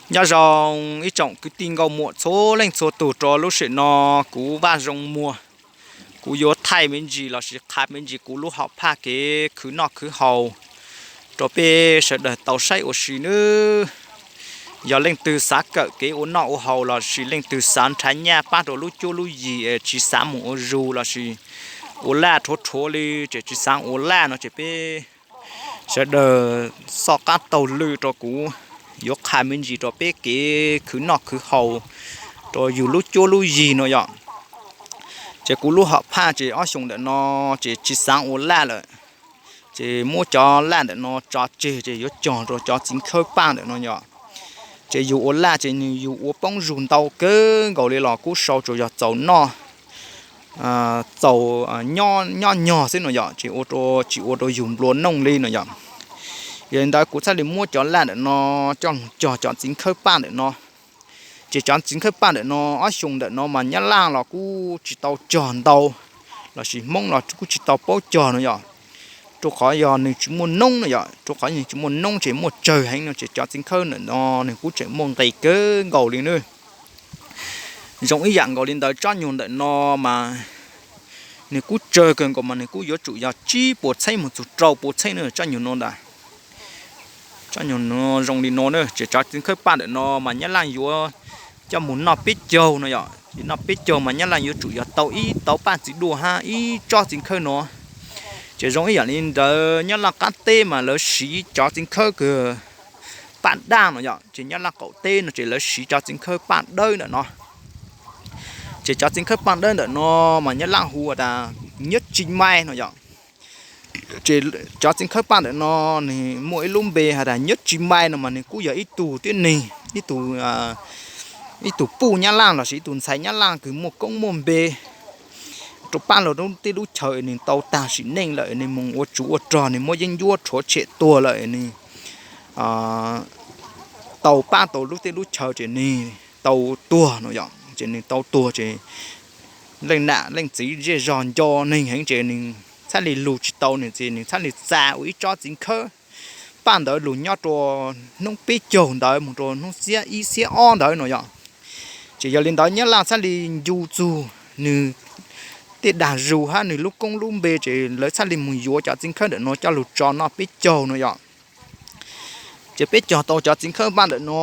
Nyob zoo ib tsoom kwv tij nkauj muam txhua leej txhua tus rau lub sij hawm no, kuv Vaj Zoo Muag, kuv yuav thaij me ntsis lossis qha me ntsis kuv lub hom phaj kev khwv noj khwv haus rau peb sawv daws tau saib ua si nawb. Yog leej twg xav kawm kev ua noj ua haus lossis leej twg xav nrhav nyaj pab rau lub cuab lub yig, tsis xav mus ua zug lossis ua laj rhuav rhuav li, ces tsis xav ua laj no ces peb sawv daws soj qab taug lw rau kuv, yuav qha me ntsis rau peb kev khwv noj khwv haus rau yus lub cuab lub yig no yom. Ces kuv lub hom phaj ces ob xyoo ntawm no ces tsis xav ua laj lawm, ces muab cov laj ntawm no tso tseg ces yuav cog rau cov txiv khawb paj ntawm no yom. Ces yus ua laj ces nws yus ua poob zug ntau kawg nkaus li los kuj sau tsuas yog txaus noj, txaus nyob nyog xwb no yom, ces ua rau tsis ua rau yus nplua nuj li no yom. Yog li ntawd kuv thiaj li muab cov laj ntawm no coj cog cov txiv khawb paj ntawm no. Ces cov txiv khawb paj ntawm no ob xyoo ntawm no mas Nyab Laj los kuj tsis tau cog ntau, lossis Hmoob los kuj tsis tau paub cog no yom. Rau qhov yog nws tsis muaj noob no yom, rau qhov nws tsis muaj noob ces muaj tsawg heev no ces cov txiv khawb ntawm no nws kuj tseem muaj nqis kawg nkaus li nawb. Zoo ib yam nkaus li ntawd tsob nyuag ntawm no mas nws kuj tsawg kawg nkaus mas nws kuj yuav tsum yog tsib puas txheeb mus txug rau puas txheeb no tsob nyuag no ntag. Tsob nyuag no zoo li no na, ces cov txiv khawb paj ntawm no mas Nyab Laj yuav coj mus noj peb caug no yom. Ces noj peb caug mas Nyab Laj yuav tsum yog tau ib tauv paj txiv duaj hab ib tsob txiv khawb no. Ces zoo ib yam li ntawd Nyab Laj qab teb mas lawv siv cov txiv khawb kws paj daj no yom, ces Nyab Laj qaum teb no ces lawv siv cov txiv khawb paj dawb ntawm no. Ces cov txiv khawb paj dawb ntawm no mas Nyab Laj hu tas nyob tsis mai no yom. Ces cov txiv khawb paj ntawm no nws muaj ib lub npe has tas nyob tsis mai no mas nws kuj yog ib tug tib neeg, ib tug, ib tug puj Nyab Laj lossis ib tug ntxhais Nyab Laj kws muaj koob muaj npe rau paj lug tej lub chaw nws tau tag sim neej lawm, nws mus ua tsov ua rog, nws muab yeeb ncuab rhuav tshem tuag lawm, nws tau pab tau lub tej lub chaw ces nws tau tuag no yom. Ces nws tau tuag ces leej nam leej txiv zej zog nco neeg heev ces nws txhaj li lug tsis tau nws ces nws txhaj li txais ua ib tsob txiv khawb paj ntawd lug nyob rau hnub peb caug ntawd mus rau hnub xiab ib xiab ob ntawd no yom. Ces yog li ntawd Nyab Laj txhaj li ncu txug nws tej dag zug hab nws lub koob lub npe ces lawv txhaj li mus yuav cov txiv khawb ntawm no coj lug tso noj peb caug no yom. Ces peb cog tau cov txiv khawb paj ntawm no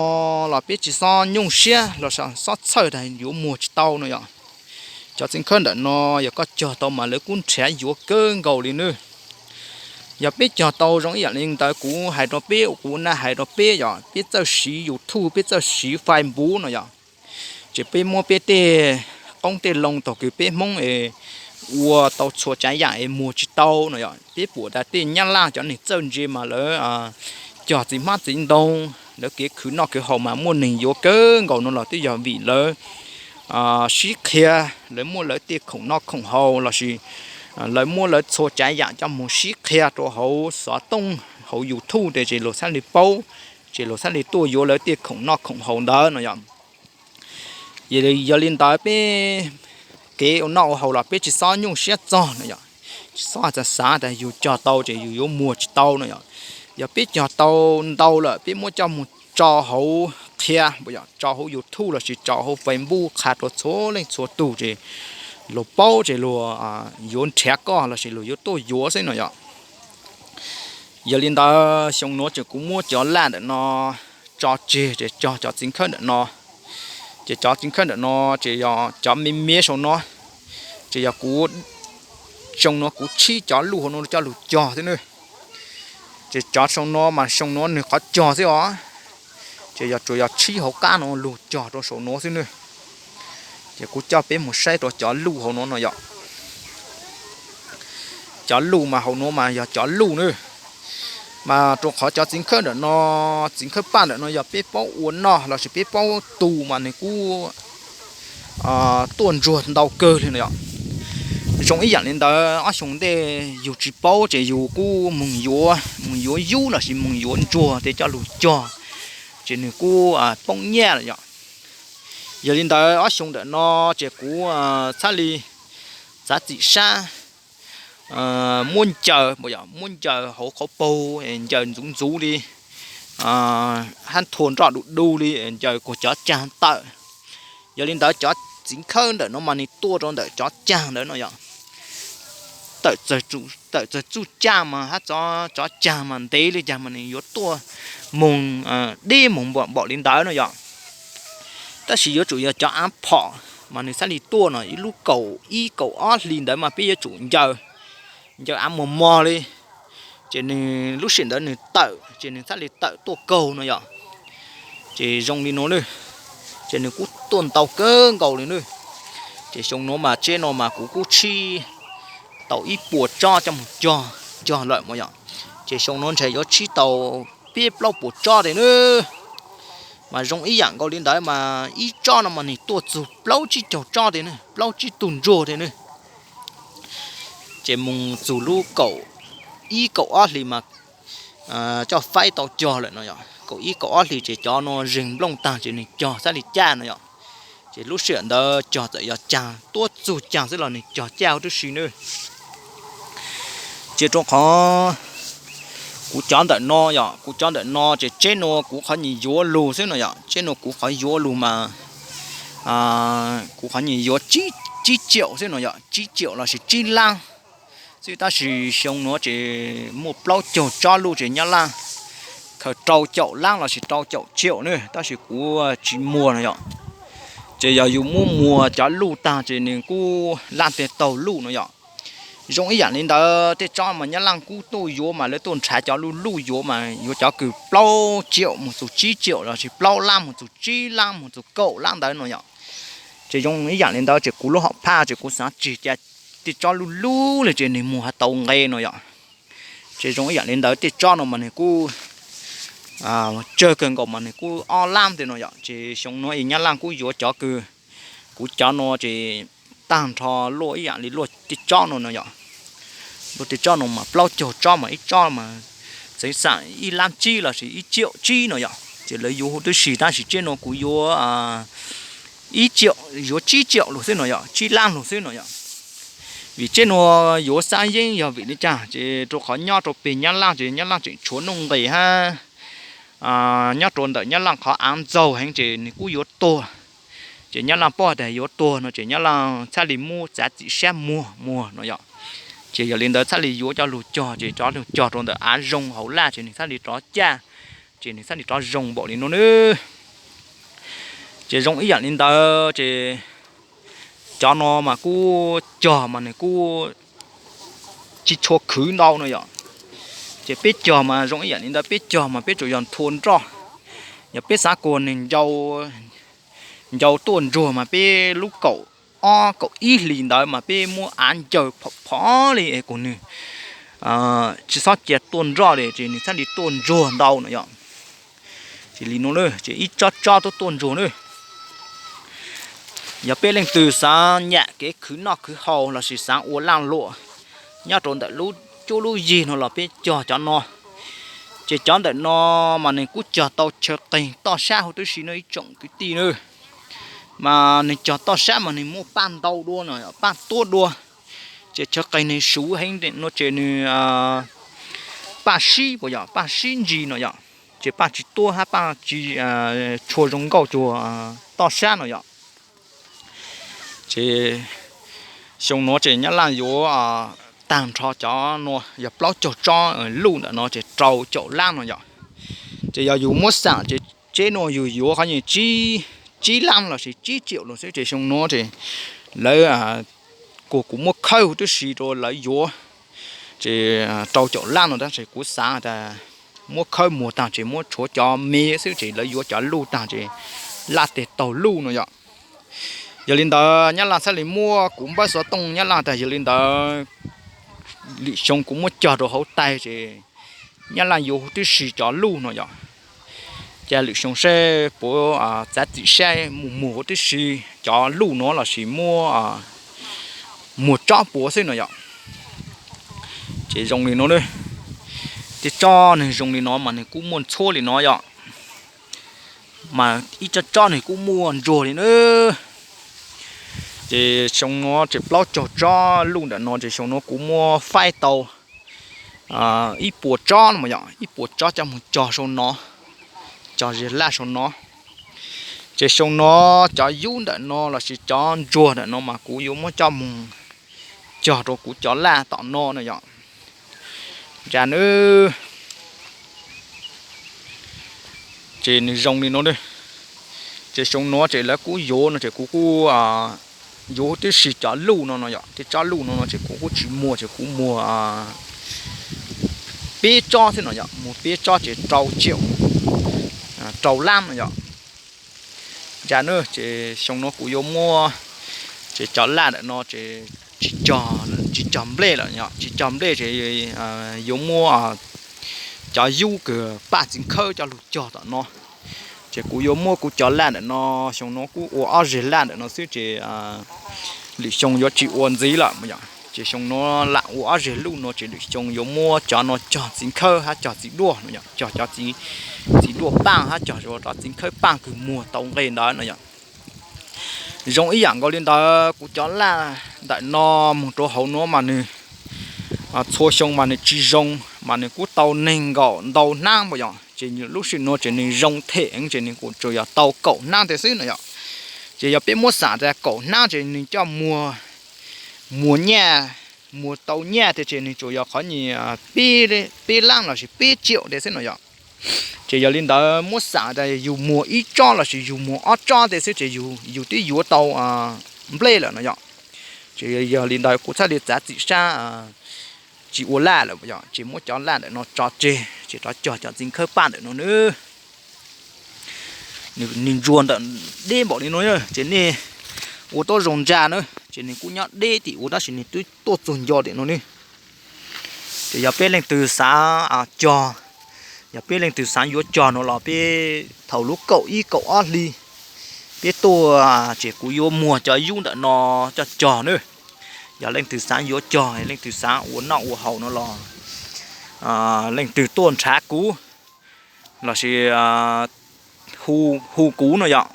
los peb tsis xob nyuaj siab los xob txhawj tas yuav muag tsis tau no yom. Cov txiv khawb ntawm no yog koj cog tau mas lawv kuj nrhav yuav kawg nkaus li nawb. Yog peb cog tau zoo ib yam li ntawd kuv hais rau peb, kuv na hais rau peb yog peb txawj siv YouTube, peb txawj siv Facebook no yom. Ces peb muab peb tej qoob tej loo thaum kws peb Hmoob es ua tau txhua tsav yam es muag tsis tau no yom. Peb pum tas tej Nyab Laj cov neeg txawj ntse mas lawv cog txiv hmab txiv ntoo, lawv kev khwv noj khwv haus mas muaj neeg yuav kawg nkaus no los twb yog vim lawv sib qhia, lawv muab lawv tej khoom noj khoom haus lossis lawv muab lawv txhua tsav yam coj mus sib qhia rau hauv xov tooj hauv YouTube tes ces luag txhaj li paub, ces luag txhaj li tuaj yuav lawv tej khoom noj khoom haus ntawd no yom. Yog li ntawd peb kev ua noj ua haus los peb tsis xob nyuaj siab txog no yom. Tsis xob xav tas yus cog tau ces yus yuav muag tsis tau no yom. Yog peb cog tau ntau lawm peb muab coj mus tso hauv qhia, tso hauv YouTube lossis tso hauv Facebook qha rau txhua leej txhua tug ces luag paub ces luag yuav nrhav koj lossis luag yuav tuaj yuav xwb no yom. Yog li ntawd xyoo nuav ces kuv muab cov laj ntawm no tso tseg ces cog cov txiv khawb ntawm no. Ces cov txiv khawb ntawm no ces yog cov me me saum no, ces yog kuv xyoo nuav kuv tshib cov luj hauv no coj lug cog xwb nawb. Ces cov saum no mas xyoo nuav nwg qhov cog xwb os, ces yog tsuas yog tshib hauv qab no lug cog rau saum nuav xwb nawb. Ces kuv coj peb mus saib rau cov luj hauv no no yom. Cov luj mas hauv nuav mas yog cov luj nawb. Mas rau qhov cov txiv khawb ntawm no, txiv khawb paj ntawm no yog peb paub ua noj lossis peb paub tu mas nws kuj tuaj ntsuag ntau kawg li no yom. Zoo ib yam li ntawd ob xyoo ntej yus tsis paub ces yus kuj mus yuav, mus yuav yub lossis mus yuav ntsuag tes coj lug cog, ces nws kuj poob nyaj lawm yom. Yog li ntawd ob xyoo ntawm no ces kuv txhaj li txav txim sab muab ncaws, muab ncaws hauv qhov paug, ncaws ntxuv ntxuv li hab nthua nroj du du li ncaws kuag cov cag tawm. Yog li ntawd cov txiv khawb ntawm no mas nws tuaj rau ntawm cov cag ntawd no yom. Tawm txag txuj caj mas hab cov cag mas ntev li cas mas nws yuav tuaj moog deb moog npaum li ntawd no yom. Tab sis yuav tsum yog cov av phom mas nws txhaj li tuaj no ib lub kaum ib kaum ob hlis ntawd mas peb yuav tsum ncaws, ncaws av mos mos li, ces nws lub sij hawm ntawd nws tawm ces nws txhaj li tawm tuaj kaug no yom. Ces zoo li no na, ces nws kuj tuaj ntau kawg nkaus li na. Ces xyoo nuav mas tsheb no mas kuv kuj tshib tau ib puas tsob coj moog cog, cog lawm mas yom. Ces xyoo nuav ntshe yuav tshib tau peb plaub puas tsob tes na. Mas zoo ib yam nkaus li ntawd mas ib tsob no mas nws tuaj txug plaub tsib caug tsob tes na, plaub tsib tug ntsuag tes na. Ces moog txug lub kaum ib kaum ob hlis mas coj faib tau cog lawm no yom. Kaum ib kaum ob hlis ces cov no zeeg nplooj taag ces nws cog txhaj li caj no yom. Ces lub sij hawm ntawd cog txawm yog cag tuab txug cag xwb los nws cog caj huv tib si na. Ces rau qhov kuv cov ntawm no yom, kuv cov ntawm no ces tsheb nuav kuv qhov nyias yuav lug xwb no yom. Tsheb nuav kuv qhov yuav lug mas kuv qhov nyias yuav tsib tsiaum xwb no yom, tsib tsiaum lossis tsib lab xwb. Tab sis xyoo nuav ces muaj plaub caug tsob luj ces Nyab Laj khaws rau caum lab lossis rau caum tsiaum na, tab sis kuv tsis muag no yom. Ces yog yus muab muag cov luj tag ces nws kuj laj teg taug luj no yom. Zoo ib yam li ntawd tej tsob mas Nyab Laj kuj tuaj yuav mas lawv tuaj nrhav cov luj luj yuav mas yuav cov kws plaub tsiaum moog txug tsib tsiaum lossis plaub lab moog txug tsib lab moog txug kaum lab ntawd no yom. Ces zoo ib yam li ntawd ces kuv lub hom phaj ces kuv xav tsis ca tej tsob luj luj li ces nws muag has tau nqe no yom. Ces zoo ib yam li ntawd tej tsob no mas nws kuj tsawg kawg nkaus mas nws kuj ob lab tes no yom. Ces xyoo nuav es Nyab Laj kuj yuav cov kws kuv cov no ces tag nrho luaj ib yam li luaj tej tsob no no yom. Luaj tej tsob no mas plaub caug tsob mas ib tsob mas txeev xam ib lab tsib lossis ib tsiaum tsib no yom. Ces lawv yuav huv tib si tab sis tsheb nuav kuv yuav ib tsiaum, yuav tsib tsiaum lug xwb no yom, tsib lab lug xwb no yom. Vim tsheb nuav yuav xab yeeb yog vim li cas ces rau qhov nyob rau peg Nyab Laj ces Nyab Laj tseem tshuav nuj nqis hab nyob rau ntawm Nyab Laj qhov av ntxaug heev ces nws kuj yuav tuag. Ces Nyab Laj paub tas yuav tuag no ces Nyab Laj txhaj li muab txav txim sab muag muag no yom. Ces yog li ntawd txhaj li yuav cov lug cog ces cov lug cog rau ntawm av zoo hauv laj ces nws txhaj li rov caj, ces nws txhaj li rov zoo npaum li no na. Ces zoo ib yam li ntawd ces cov no mas kuj cog mas nws kuj tsis tshua khwv ntau no yom. Ces peb cog mas zoo ib yam li ntawd, peb cog mas peb tsuas yog nthua nroj. Yog peb xav kuas nws ncau tuaj ntsuag mas peb lub kaum ob kaum ib hlis ntawd mas peb muab av ncaws phom phov li es kuas nws tsis txhob cia tuaj nroj li ces nws txhaj li tuaj ntsuag ntau no yom. Ces li no ces ib tsob tsob tuaj tuaj ntsuag na. Yog peb leej twg xav nyam kev khwv noj khwv haus lossis xav ua laj luam nyob rau ntawm lub cuab lub yig no los peb cog cov no. Ces cov ntawm no mas nws kuj cog tau chaw qeeg toj sab huv tib si no ib tsoom kwv tij na. Mas nws cog toj sab mas nws muaj paj ntau dua no, paj tuab dua. Ces chaw qeeg nws suv heev no ces nws paj sib puas yog paj sib ntsis no yom. Ces paj tsis tuab hab paj tsis tshua zoo nkauj cuag toj sab no yom. Ces xyoo nuav ces Nyab Laj yuav tag nrho cov no yog plaub caug tsob luj ntawm no ces rau caum lab no yom. Ces yog yus muab xam ces tsheb nuav yus yuav qhov nyias tsib lab lossis tsib tsiaum lug xwb ces xyoo nuav ces lawv kuas kuv muab khawb huv tib si rau lawv yuav ces rau caum lab no tab sis kuv xav tas muab khawb muag tag ces muab tshuav cov me xwb ces lawv yuav cov luj tag ces laj teg taug luj no yom. Yog li ntawd Nyab Laj txhaj li muab kuv npawb xov tooj Nyab Laj tas yog li ntawd lwm xyoo kuv muab cog rau hauv taig ces Nyab Laj yuav huv tib si cov luj no yom. Ces lwm xyoo seb puas txav txim saib mus muag huv tib si cov luj no lossis muab muag tsob puav xwb no yom. Ces zoo li no, tej tsob nws zoo li no mas nws kuj muaj ntxhuab li no yom. Mas ib tsob tsob nws kuj muaj ntsuag li na. Ces xyoo no ces plaub caug tsob luj ntawm no ces xyoo no kuv muab faib tau ib puas tsob no yom, ib puas tsob coj mus cog sau no. cog zes laj saum no. Ces xyoo no cov yub ntawm no lossis cov ntsuag ntawm no mas kuv yuav muab coj mus cog rau kuv cov laj tom no no yom. Ntsa nws, ces nws zoo li no. Ces xyoo no ces lawv kuj yuav no ces kuv kuj yuav tib si cov luj no no yom, tej tsob luj no no ces kuv kuj tsis muag ces kuv muag peb tsob thiab no yom, muag peb tsob ces rau tsiaum, rau lab no yom. Ntsa nws, ces xyoo no kuv yuav muab, ces cov laj ntawm no ces tsis cog, tsis cog nplej lawm yom, tsis cog nplej ces yuav muab cov yub kws paj txiv nkhawb coj lug cog tom no. Ces kuv yuav muab kuv cov laj ntawm no, xyoo no kuj ua ob zeg laj ntawm no xwb ces lwm xyoo yuav tsis ua ntxiv lawm yom. Ces xyoo no lam ua ob zeg luj no ces lwm xyoo yuav muab cov no cog txiv nkhawb hab cog txiv duaj no yom, cog cov txiv duaj paj hab cog cov txiv nkhawb paj kws muag tau nqe ntawd no yom. Zoo ib yam nkaus li ntawd kuv cov laj ntawm no moog rau hauv nuav mas nws txhua xyoo mas nws tsis zoo, mas nws kuj tau neeg nkaum ntau hnab npaum yom, ces lub sij hawm no ces nws zoo them ces nws kuj tsuas yog tau kaum hnab teg xwb no yom. Ces yog peb muab xam tas kaum hnab ces nws coj muag, muag nyaj, muag tau nyaj teg ces nws tsuas yog qhov nyuag peb lab lossis peb tsiaum teg xwb no yom. Ces yog li ntawd muab xam tas yus muag ib tsob lossis yus muag ob tsob teg xwb ces yus twb yuav tau nplej lawm no yom. Ces yog li ntawd kuv txhaj li txav txim sab tsis ua laj lawm yom, ces muab cov laj ntawm no tso tseg ces rov cog cov txiv nkhawb paj ntawm no nws ntsuag ntawm deb npaum li no, ces nej ua tau zoo ntsa na, ces nws kuj nyob deb tim ua tab sis nws twb tuaj txug nco tim no ne. Ces yog peb leej twg xav cog, yog peb leej twg xav yuav cog no los peb thaum lub kaum ib kaum ob hli peb tuaj ces kuv yuav muag cov yub ntawm no coj cog na. Yog leej twg xav yuav cog, leej twg xav ua noj ua haus no los leej twg tuaj nrhav kuv lossis hu kuv no yom.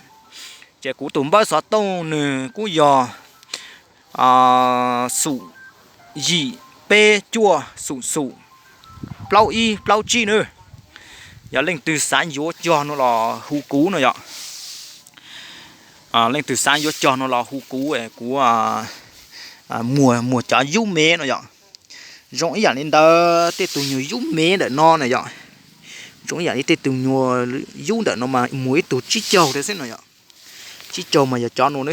Ces kuv tus npawb xov tooj nws kuj yog xum yim peb cuaj xum xum plaub ib plaub tsib na. Yog leej twg xav yuav cog no los hu kuv no yom. Leej twg xav yuav cog no los hu kuv, kuv muag muag cov yub me no yom. Zoo ib yam li ntawd tej tug nyuag yub me ntawm no na yom. Zoo ib yam li tej tug nyuag yub ntawm no mas muag ib tug tsib caug teg xwb no yom. Tsib caug mas yog cov no,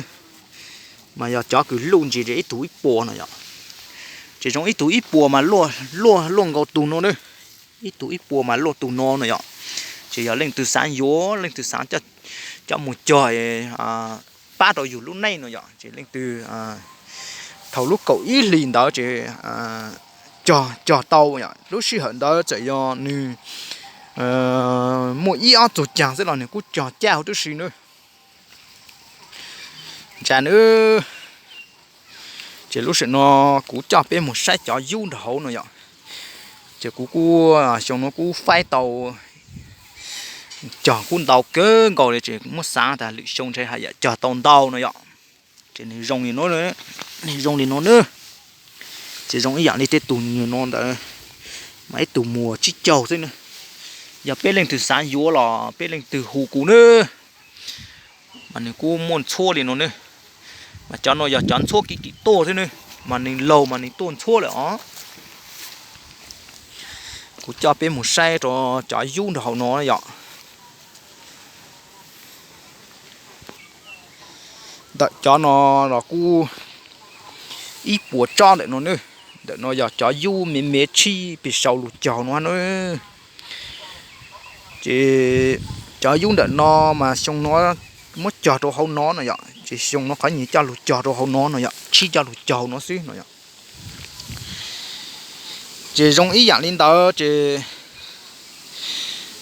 mas yog cov kws luj ntsis ib tug ib puas no yom. Ces zoo ib tug ib puas mas luaj nkaus tug no na. Ib tug ib puas mas luaj tug no no yom. Ces yog leej twg xav yuav, leej twg xav coj mus cog pab rau yus lub neej no yom, ces leej twg thaum lub kaum ib hlis ntawd ces cog tau yom. Lub sij hawm ntawd txawm yog nws muaj ib ob tug caag xwb los nws kuj cog caj huv tib si na. Ntsa nws, ces lub sij hawm no kuv coj peb mus saib cov yub nrag hauv no yom. Ces kuv kuj xyoo no kuj faib tau cog kuj ntau kawg nkaus li, ces muab xav tas lwm xyoo ntshe haj yam cog tau ntau no yom. Ces nws zoo li no, nws zoo li no na. Ces zoo ib yam li tej tug nyuag no ntawd, mas ib tug muag tsib caug xwb na. Yog peb leej twg xav yuav los peb leej twg hu kuv na. Mas nws kuj muaj ntxhuab li no ne. Mas cov no yog cov ntxhuab kim kim tuaj xwb ne. Mas nws laug mas nws tuaj ntxhuab lawm os. Kuv coj peb mus saib rau cov yub nrag hauv no yom. Ntawm cov no los kuj ib puas tsob ntawm no ne. Ntawm no yog cov yub me me tshib pes sau lug cog no na. Ces cov yub ntawm no mas xyoo no muab cog rau hauv no no yom, ces xyoo no qhov nyuag coj lug cog rau hauv no no yom, tshib coj lug cog hauv no xwb no yom. Ces zoo ib yam li ntawd ces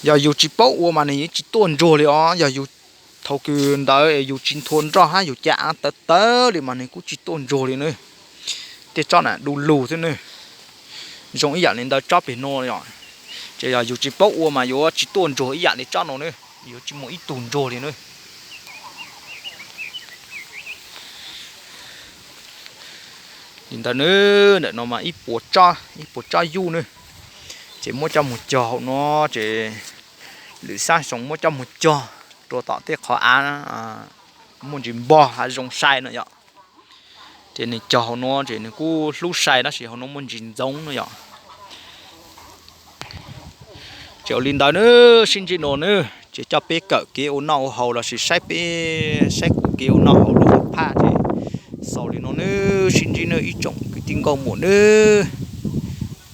yog yus tsis paub ua mas nws yeej tsis tuaj ntsuag li os. Yog yus thaum kws ntawd yus tsis nthua nroj hab yus ca av tawv tawv li mas nws kuj tsis tuaj ntsuag li na. Tej tsob na du lug xwb ne. Zoo ib yam li ntawd tsob pem no yom. Ces yog yus tsis paub ua mas yuav tsis tuaj ntsuag ib yam li tsob no ne, yuav tsis muaj ib tug ntsuag li na. Li ntawd ne, ntawm no mas ib puas tsob, ib puas tsob yub ne. Ces muab coj mus cog hauv no ces lwm xab xyoo muab coj mus cog rau tom tej qhov av muaj ntsis npog hav zoov sai no yom. Ces nws cog hauv no ces nws kuj hlub sai tab sis hauv no muaj ntsis ntxoov no yom. Ces ua li ntawd nawb, sib ntsib no nawb, ces coj peb kawm kev ua noj ua haus lossis saib peb, saib kuv kev ua noj haus lub hauv phaj ces xaus li no nawb, sib ntsib nawb ib tsoom kwv tij nkauj muam nawb.